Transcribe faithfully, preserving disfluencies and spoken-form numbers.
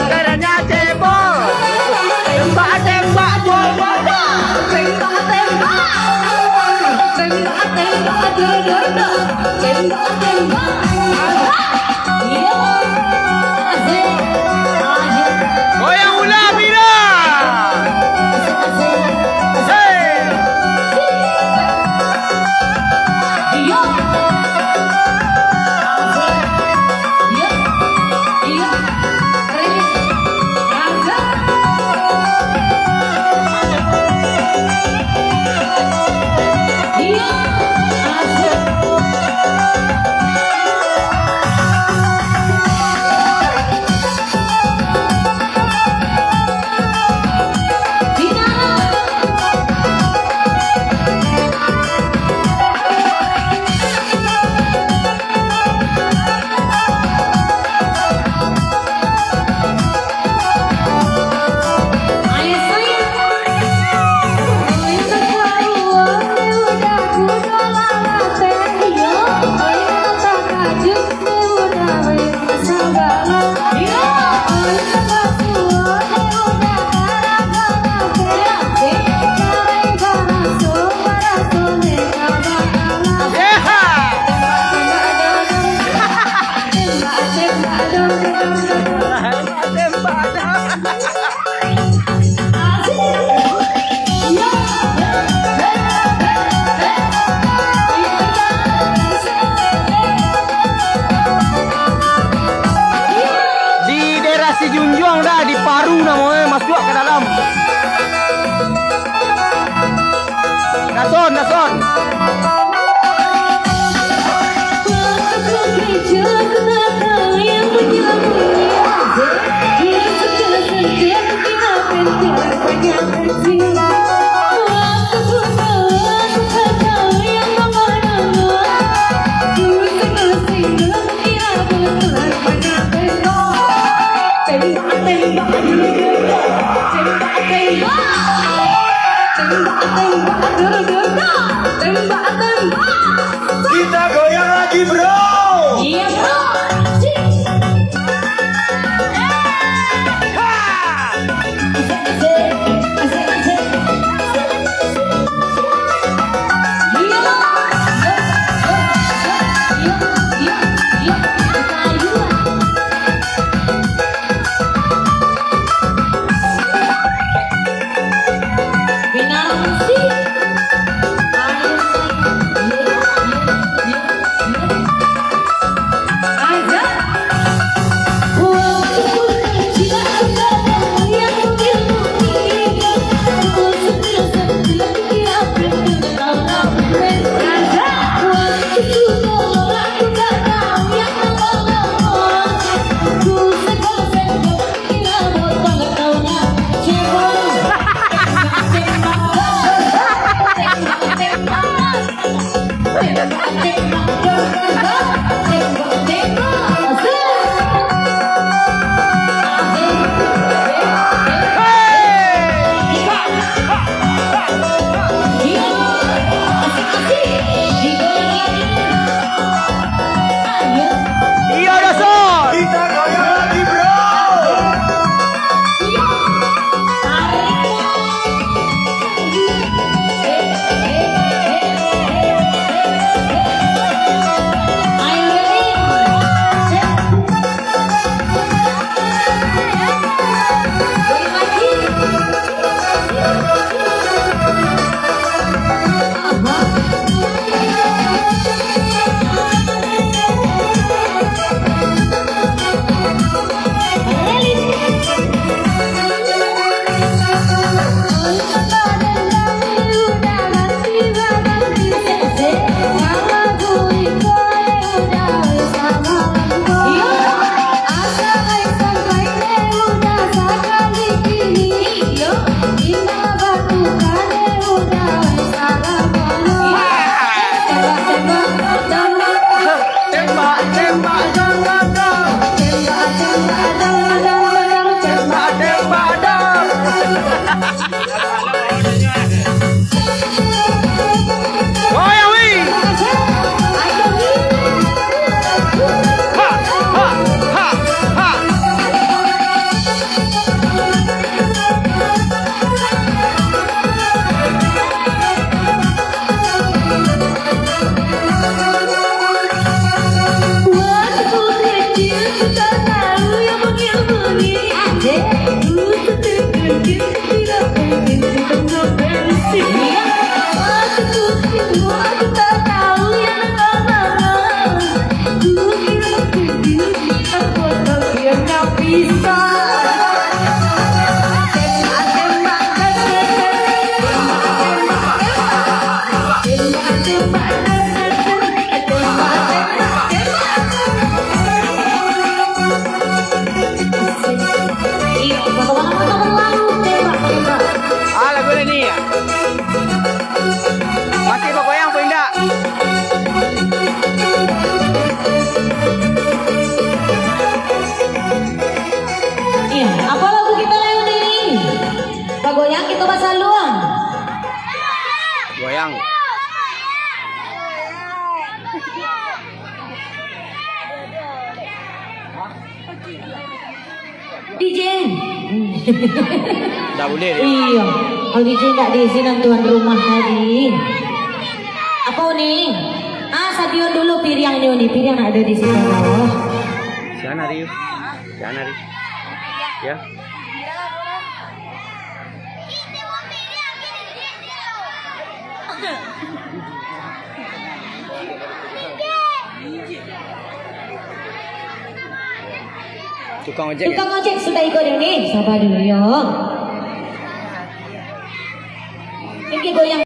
Suaranya cebol. Tembak, tembak, cebol. Tembak, tembak. Tembak, tembak, dor, dor, dor. Tembak, tembak. Aha. Iyo. Asik. Asik. Goyang ulah, Mira. Asik, asik. Asik. Hei. Iyo. Di daerah Sijunjuang dah, di Paru namonyo, masuak ka dalam. Dason, dason. Tembak, tembak, tembak, tembak, tembak, tembak, tembak, tembak, tembak. Kita goyang lagi, bro. Iya, bro. Sik. Ha! Dijen. Ndak buliah, Dijen. Iyo. Kalau dijen ndak diizinan tuan rumah tadi. Apo, Uni? Ah, sadion dulu piriang ni, Uni. Piriang ndak ado di siko. Sian ari. Sian ari. Yo. Tukang ojek, yo? Tukang ojek sudah iko dulu ni. Sabar dulu, yo. Tinggi goyang.